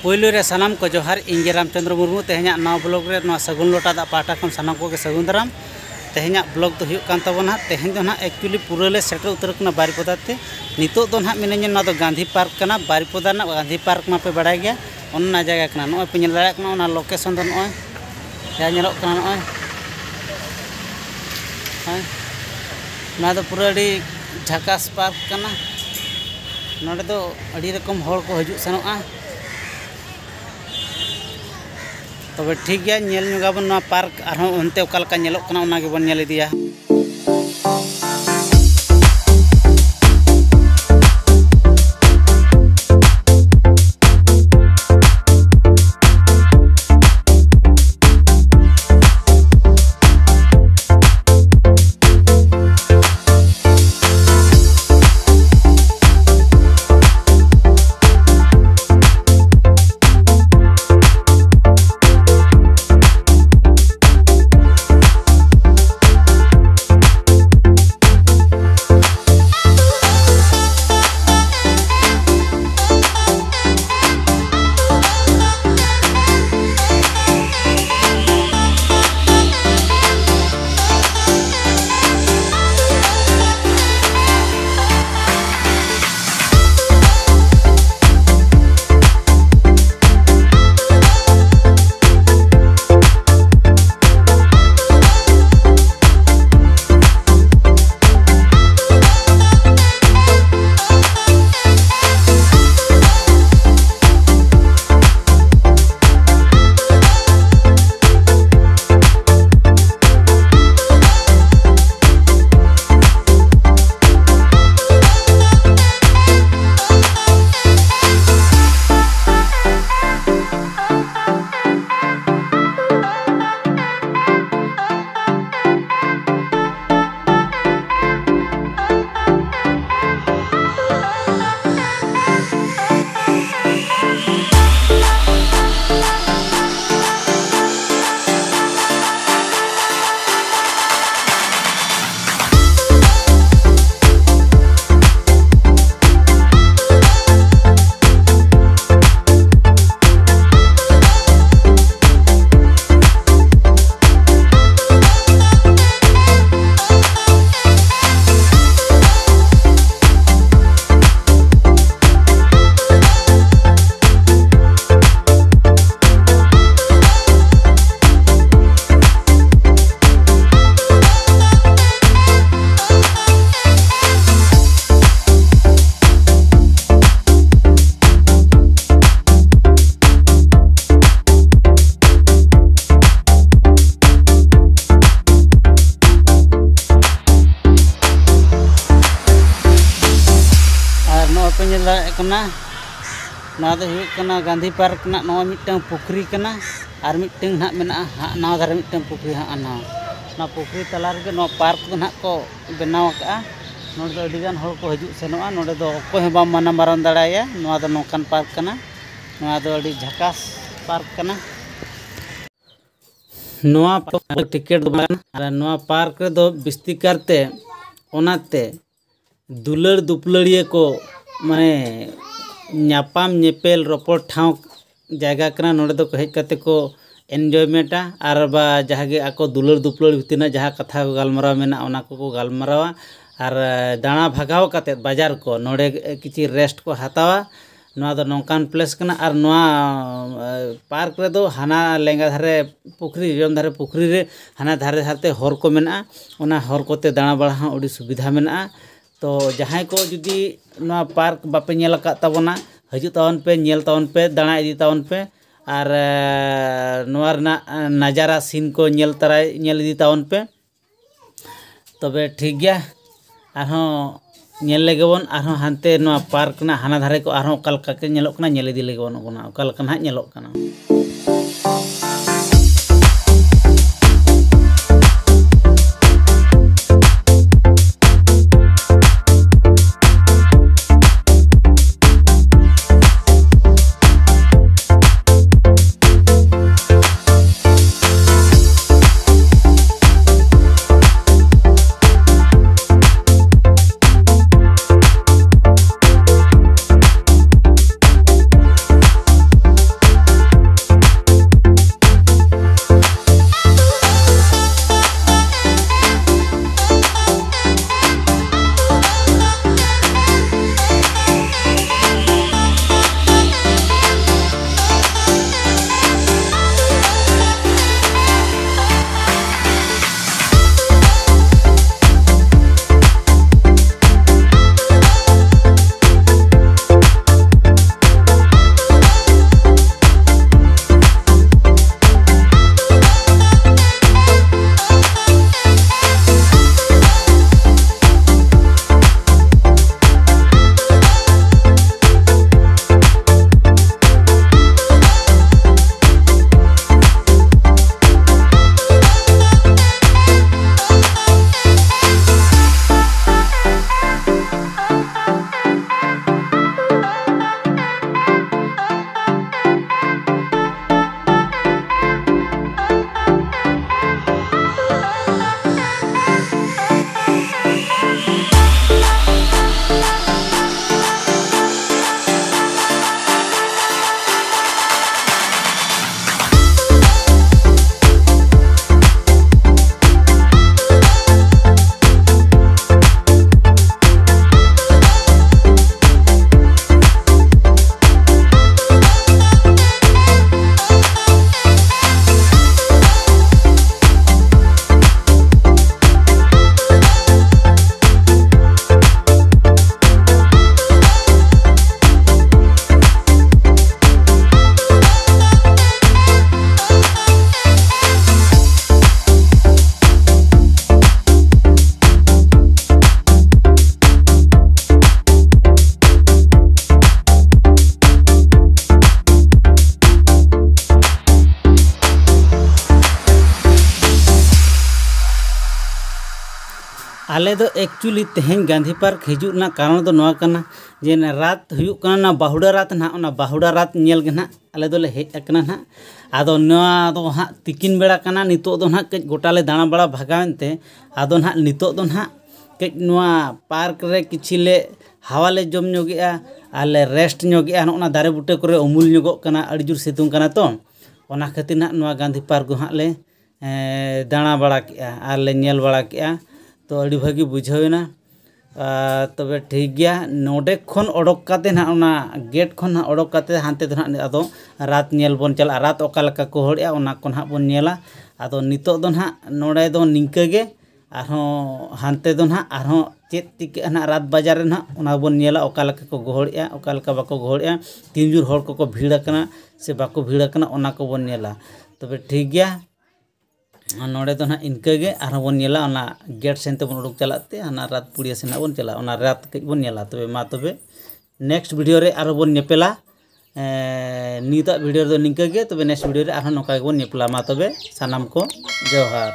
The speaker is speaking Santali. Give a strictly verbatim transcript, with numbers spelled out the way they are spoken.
ᱯᱳᱭᱞᱳ ᱨᱮ ᱥᱟᱱᱟᱢ ᱠᱚ ᱡᱚᱦᱟᱨ᱾ ᱤᱧ ᱜᱮ ᱨᱟᱢᱪᱚᱸᱫᱽᱨᱚ ᱢᱩᱨᱢᱩ᱾ ᱛᱮᱦᱮᱧᱟᱜ ᱱᱟᱣᱟ ᱵᱞᱚᱜ ᱨᱮ, ᱱᱚᱣᱟ ᱥᱟᱹᱜᱩᱱ ᱞᱚᱴᱟ ᱫᱟᱜ ᱯᱟᱦᱴᱟ ᱠᱷᱚᱱ ᱥᱟᱱᱟᱢ ᱠᱚᱜᱮ ᱥᱟᱹᱜᱩᱱ ᱫᱟᱨᱟᱢ᱾ ᱛᱮᱦᱮᱧᱟᱜ ᱵᱞᱚᱜ ᱫᱚ ᱦᱩᱭᱩᱜ ᱠᱟᱱ ᱛᱟᱵᱚᱱᱟ ᱦᱟᱸᱜ, ᱛᱮᱦᱮᱧ ᱫᱚ ᱱᱟᱦᱟᱜ ᱮᱠᱪᱩᱭᱮᱞᱤ ᱯᱩᱨᱟᱹ ᱞᱮ ᱥᱮᱴᱮᱨ ᱩᱛᱟᱹᱨ ᱠᱟᱱᱟ ᱵᱟᱨᱤᱯᱚᱫᱟ ᱛᱮ᱾ ᱱᱤᱛᱚᱜ ᱫᱚ ᱱᱟᱦᱟᱜ ᱢᱤᱱᱟᱹᱧᱟ, ᱱᱚᱣᱟ ᱫᱚ ᱜᱟᱱᱫᱷᱤ ᱯᱟᱨᱠ ᱠᱟᱱᱟ᱾ ᱵᱟᱨᱤᱯᱚᱫᱟ ᱨᱮᱱᱟᱜ ᱜᱟᱱᱫᱷᱤ ᱯᱟᱨᱠ ᱢᱟᱯᱮ ᱵᱟᱲᱟᱭ ᱜᱮᱭᱟ, ᱚᱱᱟ ᱡᱟᱭᱜᱟ ᱠᱟᱱᱟ᱾ ᱱᱚᱜᱼᱚᱭ ᱯᱮ ᱧᱮᱞ ᱫᱟᱲᱮᱭᱟᱜ ᱠᱟᱱᱟ, ᱚᱱᱟ ᱞᱳᱠᱮᱥᱚᱱ ᱫᱚ ᱱᱚᱜᱼᱚᱭ ᱡᱟᱦᱟᱸ ᱧᱮᱞᱚᱜ ᱠᱟᱱᱟ, ᱱᱚᱜᱼᱚᱭ, ᱦᱳᱭ, ᱱᱚᱣᱟ ᱫᱚ ᱯᱩᱨᱟᱹ ᱟᱹᱰᱤ ᱡᱷᱟᱠᱟᱥ ᱯᱟᱨᱠ ᱠᱟᱱᱟ᱾ ᱱᱚᱰᱮ ᱫᱚ ᱟᱹᱰᱤ ᱨᱚᱠᱚᱢ ᱦᱚᱲ ᱠᱚ ᱦᱤᱡᱩᱜ ᱥᱮᱱᱚᱜᱼᱟ᱾ ᱛᱚᱵᱮ ᱴᱷᱤᱠ ᱜᱮᱭᱟ, ᱧᱮᱞ ᱧᱚᱜᱟᱵᱚᱱ ᱱᱚᱣᱟ ᱯᱟᱨᱠ ᱟᱨᱦᱚᱸ ᱚᱱᱛᱮ ᱚᱠᱟ ᱞᱮᱠᱟ ᱧᱮᱞᱚᱜ ᱠᱟᱱᱟ, ᱚᱱᱟ ᱜᱮᱵᱚᱱ ᱧᱮᱞ ᱤᱫᱤᱭᱟ᱾ ᱪᱟᱞᱟᱜ ᱠᱟᱱᱟ᱾ ᱱᱚᱣᱟ ᱫᱚ ᱦᱩᱭᱩᱜ ᱠᱟᱱᱟ ᱜᱟᱱᱫᱷᱤ ᱯᱟᱨᱠ ᱨᱮᱱᱟᱜ ᱱᱚᱣᱟ ᱢᱤᱫᱴᱟᱝ ᱯᱩᱠᱷᱨᱤ ᱠᱟᱱᱟ, ᱟᱨ ᱢᱤᱫᱴᱟᱝ ᱱᱟᱦᱟᱜ ᱢᱮᱱᱟᱜᱼᱟ ᱦᱟᱸᱜ ᱱᱟᱣᱟ ᱫᱷᱟᱨᱮ ᱢᱤᱫᱴᱟᱝ ᱯᱩᱠᱷᱨᱤ ᱦᱟᱸᱜ ᱱᱟᱣᱟ᱾ ᱱᱚᱣᱟ ᱯᱩᱠᱷᱨᱤ ᱛᱟᱞᱟ ᱨᱮᱜᱮ ᱱᱚᱣᱟ ᱯᱟᱨᱠ ᱫᱚ ᱱᱟᱦᱟᱜ ᱠᱚ ᱵᱮᱱᱟᱣ ᱟᱠᱟᱫᱼᱟ᱾ ᱱᱚᱰᱮ ᱫᱚ ᱟᱹᱰᱤᱜᱟᱱ ᱦᱚᱲ ᱠᱚ ᱦᱤᱡᱩᱜ ᱥᱮᱱᱚᱜᱼᱟ᱾ ᱱᱚᱰᱮ ᱫᱚ ᱚᱠᱚᱭ ᱦᱚᱸ ᱵᱟᱢ ᱢᱟᱱᱟ ᱵᱟᱨᱚᱱ ᱫᱟᱲᱮᱭᱟᱭᱟ᱾ ᱱᱚᱣᱟ ᱫᱚ ᱱᱚᱝᱠᱟᱱ ᱯᱟᱨᱠ ᱠᱟᱱᱟ᱾ ᱱᱚᱣᱟ ᱫᱚ ᱟᱹᱰᱤ ᱡᱷᱟᱠᱟᱥ ᱯᱟᱨᱠ ᱠᱟᱱᱟ᱾ ᱱᱚᱣᱟ ᱯᱟᱨᱠ ᱴᱤᱠᱤᱴ ᱫᱚ ᱵᱟᱝ ᱠᱟᱱᱟ᱾ ᱟᱨ ᱱᱚᱣᱟ ᱯᱟᱨᱠ ᱨᱮᱫᱚ ᱵᱤᱥᱛᱤ ᱠᱟᱨᱛᱮ ᱚᱱᱟᱛᱮ ᱫᱩᱞᱟᱹᱲ ᱫᱩᱯᱞᱟᱹᱲᱤᱭᱟᱹ ᱠᱚ, ᱢᱟᱱᱮ, ᱧᱟᱯᱟᱢ ᱧᱮᱯᱮᱞ ᱨᱚᱯᱚᱲ ᱴᱷᱟᱶ ᱡᱟᱭᱜᱟ ᱠᱟᱱᱟ᱾ ᱱᱚᱰᱮ ᱫᱚᱠᱚ ᱦᱮᱡ ᱠᱟᱛᱮ ᱠᱚ ᱮᱱᱡᱚᱭᱢᱮᱱᱴᱟ, ᱟᱨ ᱵᱟ ᱡᱟᱦᱟᱸ ᱜᱮ ᱟᱠᱚ ᱫᱩᱞᱟᱹᱲ ᱫᱩᱯᱞᱟᱹᱲ ᱵᱷᱤᱛᱤᱨ ᱨᱮᱱᱟᱜ ᱡᱟᱦᱟᱸ ᱠᱟᱛᱷᱟ ᱠᱚ ᱜᱟᱞᱢᱟᱨᱟᱣ ᱢᱮᱱᱟᱜᱼᱟ, ᱚᱱᱟ ᱠᱚᱠᱚ ᱜᱟᱞᱢᱟᱨᱟᱣᱟ᱾ ᱟᱨ ᱫᱟᱬᱟ ᱵᱷᱟᱜᱟᱣ ᱠᱟᱛᱮ ᱵᱟᱡᱟᱨ ᱠᱚ ᱱᱚᱰᱮ ᱠᱤᱪᱷᱤ ᱨᱮᱥᱴ ᱠᱚ ᱦᱟᱛᱟᱣᱟ᱾ ᱱᱚᱣᱟ ᱫᱚ ᱱᱚᱝᱠᱟᱱ ᱯᱞᱮᱥ ᱠᱟᱱᱟ᱾ ᱟᱨ ᱱᱚᱣᱟ ᱯᱟᱨᱠ ᱨᱮᱫᱚ ᱦᱟᱱᱟ ᱞᱮᱸᱜᱟ ᱫᱷᱟᱨᱮ ᱯᱩᱠᱷᱨᱤ, ᱡᱚᱡᱚᱢ ᱫᱷᱟᱨᱮ ᱯᱩᱠᱷᱨᱤ ᱨᱮ, ᱦᱟᱱᱟ ᱫᱷᱟᱨᱮ ᱫᱷᱟᱨᱮᱛᱮ ᱦᱚᱨ ᱠᱚ ᱢᱮᱱᱟᱜᱼᱟ᱾ ᱚᱱᱟ ᱦᱚᱨ ᱠᱚᱛᱮ ᱫᱟᱬᱟ ᱵᱟᱲᱟ ᱦᱚᱸ ᱟᱹᱰᱤ ᱥᱩᱵᱤᱫᱷᱟ ᱢᱮᱱᱟᱜᱼᱟ᱾ ᱛᱚ ᱡᱟᱦᱟᱸᱭ ᱠᱚ ᱡᱩᱫᱤ ᱱᱚᱣᱟ ᱯᱟᱨᱠ ᱵᱟᱯᱮ ᱧᱮᱞ ᱟᱠᱟᱫ ᱛᱟᱵᱚᱱᱟ, ᱦᱤᱡᱩᱜ ᱛᱟᱵᱚᱱ ᱯᱮ, ᱧᱮᱞ ᱛᱟᱵᱚᱱ ᱯᱮ, ᱫᱟᱬᱟ ᱤᱫᱤ ᱛᱟᱵᱚᱱ ᱯᱮ᱾ ᱟᱨ ᱱᱚᱣᱟ ᱨᱮᱱᱟᱜ ᱱᱟᱡᱟᱨᱟ ᱥᱤᱱ ᱠᱚ ᱧᱮᱞ ᱛᱟᱨᱟᱭ, ᱧᱮᱞ ᱤᱫᱤ ᱛᱟᱵᱚᱱ ᱯᱮ᱾ ᱛᱚᱵᱮ ᱴᱷᱤᱠ ᱜᱮᱭᱟ, ᱟᱨᱦᱚᱸ ᱧᱮᱞ ᱞᱮᱜᱮ ᱵᱚᱱ, ᱟᱨᱦᱚᱸ ᱦᱟᱱᱛᱮ ᱱᱚᱣᱟ ᱯᱟᱨᱠ ᱨᱮᱱᱟᱜ ᱦᱟᱱᱟ ᱫᱷᱟᱨᱮ ᱠᱚ ᱟᱨᱦᱚᱸ ᱚᱠᱟ ᱞᱮᱠᱟ ᱠᱚ ᱧᱮᱞᱚᱜ ᱠᱟᱱᱟ, ᱧᱮᱞ ᱤᱫᱤ ᱞᱮᱜᱮ ᱵᱚᱱ, ᱚᱱᱟ ᱚᱠᱟ ᱞᱮᱠᱟ ᱱᱟᱦᱟᱜ ᱧᱮᱞᱚᱜ ᱠᱟᱱᱟ᱾ ᱟᱞᱮ ᱫᱚ actually ᱛᱮᱦᱮᱧ ᱜᱟᱱᱫᱷᱤ ᱯᱟᱨᱠ ᱦᱤᱡᱩᱜ ᱨᱮᱱᱟᱜ ᱠᱟᱨᱚᱱ ᱫᱚ ᱱᱚᱣᱟ ᱠᱟᱱᱟ ᱡᱮ ᱚᱱᱟ ᱨᱟᱛ ᱦᱩᱭᱩᱜ ᱠᱟᱱᱟ, ᱚᱱᱟ ᱵᱟᱦᱩᱲᱟ ᱨᱟᱛ ᱱᱟᱦᱟᱜ, ᱚᱱᱟ ᱵᱟᱦᱩᱲᱟ ᱨᱟᱛ ᱧᱮᱞ ᱜᱮ ᱱᱟᱦᱟᱜ ᱟᱞᱮ ᱫᱚᱞᱮ ᱦᱮᱡ ᱟᱠᱟᱱᱟ ᱱᱟᱦᱟᱜ᱾ ᱟᱫᱚ ᱱᱚᱣᱟ ᱫᱚ ᱦᱟᱸᱜ ᱛᱤᱠᱤᱱ ᱵᱮᱲᱟ ᱠᱟᱱᱟ, ᱱᱤᱛᱚᱜ ᱫᱚ ᱱᱟᱦᱟᱜ ᱠᱟᱹᱡ ᱜᱚᱴᱟ ᱞᱮ ᱫᱟᱬᱟ ᱵᱟᱲᱟ ᱵᱷᱟᱜᱟᱣ ᱮᱱᱛᱮ, ᱟᱫᱚ ᱱᱟᱦᱟᱜ ᱱᱤᱛᱚᱜ ᱫᱚ ᱱᱟᱦᱟᱜ ᱠᱟᱹᱡ ᱱᱚᱣᱟ ᱯᱟᱨᱠ ᱨᱮ ᱠᱤᱪᱷᱤ ᱞᱮ ᱦᱟᱣᱟ ᱞᱮ ᱡᱚᱢ ᱧᱚᱜᱮᱜᱼᱟ ᱟᱨ ᱞᱮ rest ᱧᱚᱜᱮᱜᱼᱟ᱾ ᱱᱚᱜᱼᱚ ᱱᱟ ᱫᱟᱨᱮ ᱵᱩᱴᱟᱹ ᱠᱚᱨᱮ ᱩᱢᱩᱞ ᱧᱚᱜᱚᱜ ᱠᱟᱱᱟ, ᱟᱹᱰᱤ ᱡᱳᱨ ᱥᱤᱛᱩᱝ ᱠᱟᱱᱟ ᱛᱚ, ᱚᱱᱟ ᱠᱷᱟᱹᱛᱤᱨ ᱱᱟᱦᱟᱜ ᱱᱚᱣᱟ ᱜᱟᱱᱫᱷᱤ ᱯᱟᱨᱠ ᱫᱚ ᱦᱟᱸᱜ ᱞᱮ ᱮᱸ, ᱫᱟᱬᱟ ᱵᱟᱲᱟ ᱠᱮᱜᱼᱟ ᱟᱨ ᱞᱮ ᱧᱮᱞ ᱵᱟᱲᱟ ᱠᱮᱜᱼᱟ᱾ ᱛᱚ ᱟᱹᱰᱤ ᱵᱷᱟᱹᱜᱤ ᱵᱩᱡᱷᱟᱹᱣ ᱮᱱᱟ᱾ ᱟᱨ ᱛᱚᱵᱮ ᱴᱷᱤᱠ ᱜᱮᱭᱟ, ᱱᱚᱰᱮ ᱠᱷᱚᱱ ᱚᱰᱚᱠ ᱠᱟᱛᱮ ᱱᱟᱦᱟᱜ, ᱚᱱᱟ gate ᱠᱷᱚᱱ ᱱᱟᱦᱟᱜ ᱚᱰᱚᱠ ᱠᱟᱛᱮ ᱦᱟᱱᱛᱮ ᱫᱚ ᱱᱟᱦᱟᱜ ᱟᱫᱚ ᱨᱟᱛ ᱧᱮᱞ ᱵᱚᱱ ᱪᱟᱞᱟᱜᱼᱟ᱾ ᱨᱟᱛ ᱚᱠᱟ ᱞᱮᱠᱟ ᱠᱚ ᱜᱚᱦᱚᱲᱮᱜᱼᱟ, ᱚᱱᱟ ᱠᱚ ᱱᱟᱦᱟᱜ ᱵᱚᱱ ᱧᱮᱞᱟ᱾ ᱟᱫᱚ ᱱᱤᱛᱚᱜ ᱫᱚ ᱱᱟᱦᱟᱜ ᱱᱚᱰᱮ ᱫᱚ ᱱᱤᱝᱠᱟᱹ ᱜᱮ, ᱟᱨᱦᱚᱸ ᱦᱟᱱᱛᱮ ᱫᱚ ᱱᱟᱦᱟᱜ ᱟᱨᱦᱚᱸ ᱪᱮᱫ ᱪᱤᱠᱟᱹᱜᱼᱟ ᱱᱟᱦᱟᱜ ᱨᱟᱛ ᱵᱟᱡᱟᱨ ᱨᱮ ᱱᱟᱦᱟᱜ, ᱚᱱᱟ ᱵᱚᱱ ᱧᱮᱞᱟ, ᱚᱠᱟ ᱞᱮᱠᱟ ᱠᱚ ᱜᱚᱦᱚᱲᱮᱜᱼᱟ, ᱚᱠᱟ ᱞᱮᱠᱟ ᱵᱟᱠᱚ ᱜᱚᱦᱚᱲᱮᱜᱼᱟ, ᱛᱤᱱ ᱡᱳᱨ ᱦᱚᱲ ᱠᱚᱠᱚ ᱵᱷᱤᱲ ᱟᱠᱟᱱᱟ ᱥᱮ ᱵᱟᱠᱚ ᱵᱷᱤᱲ ᱟᱠᱟᱱᱟ, ᱚᱱᱟ ᱠᱚᱵᱚᱱ ᱧᱮᱞᱟ᱾ ᱛᱚᱵᱮ ᱴᱷᱤᱠ ᱜᱮᱭᱟ, ᱱᱚᱰᱮ ᱫᱚ ᱱᱟᱦᱟᱜ ᱤᱱᱠᱟᱹ ᱜᱮ, ᱟᱨᱦᱚᱸ ᱵᱚᱱ ᱧᱮᱞᱟ, ᱚᱱᱟ gate ᱥᱮᱱ ᱛᱮᱵᱚᱱ ᱩᱰᱩᱠ ᱪᱟᱞᱟᱜ ᱛᱮ ᱦᱟᱱᱟ ᱨᱟᱛ ᱯᱩᱲᱤᱭᱟᱹ ᱥᱮᱱ ᱱᱟᱦᱟᱜ ᱵᱚᱱ ᱪᱟᱞᱟᱜᱼᱟ, ᱚᱱᱟ ᱨᱟᱛ ᱠᱟᱹᱡ ᱵᱚᱱ ᱧᱮᱞᱟ᱾ ᱛᱚᱵᱮ ᱢᱟ ᱛᱚᱵᱮ next video ᱨᱮ ᱟᱨᱦᱚᱸ ᱵᱚᱱ ᱧᱮᱯᱮᱞᱟ᱾ ᱮᱸ, ᱱᱤᱛᱟᱜ video ᱨᱮᱫᱚ ᱱᱤᱝᱠᱟᱹ ᱜᱮ, ᱛᱚᱵᱮ next video ᱨᱮ ᱟᱨᱦᱚᱸ ᱱᱚᱝᱠᱟ ᱜᱮᱵᱚᱱ ᱧᱮᱯᱮᱞᱟ᱾ ᱢᱟ ᱛᱚᱵᱮ ᱥᱟᱱᱟᱢ ᱠᱚ ᱡᱚᱦᱟᱨ᱾